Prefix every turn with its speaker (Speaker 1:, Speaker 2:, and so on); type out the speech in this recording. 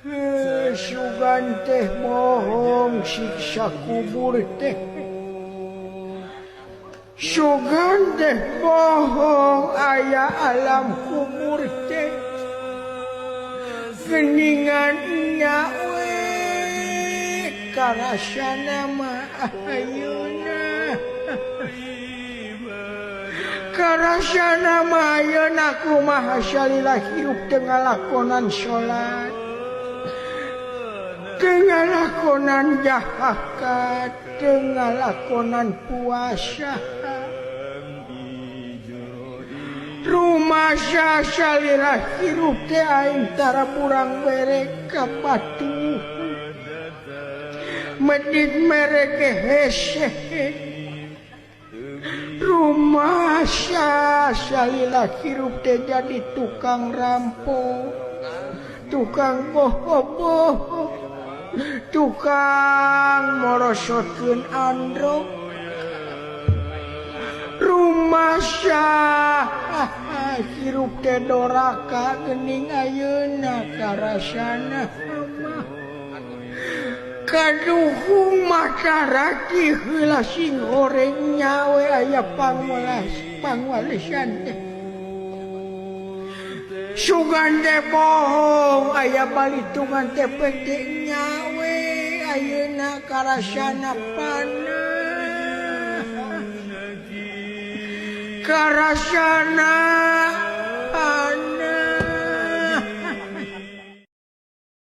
Speaker 1: Sugan teh bohong siksa kubur teh. Sugan teh bohong aya alam kubur teh. Geningan nya we karasana mah ayeuna. Karasana mah ayeuna kumaha salila hirup teu ngalakonan salat. Teu ngalakonan zakat, teu ngalakonan puasa. Rumasa salila hirup teh aing tara burang bere ka batu. Medit mere ge hese. Rumasa salila hirup teh jadi tukang rampok, tukang boho-boho, tukang morosotkeun androk. Rumasa hirup teh doraka geuning ayeuna karasana mah. Kaduhung masyarakat heula sing horeng nyawe aya pangwelas pangwalesan teh. Sugan teh bohong aya balitungan teh penting nyawe ayeuna karasana panah. Karasana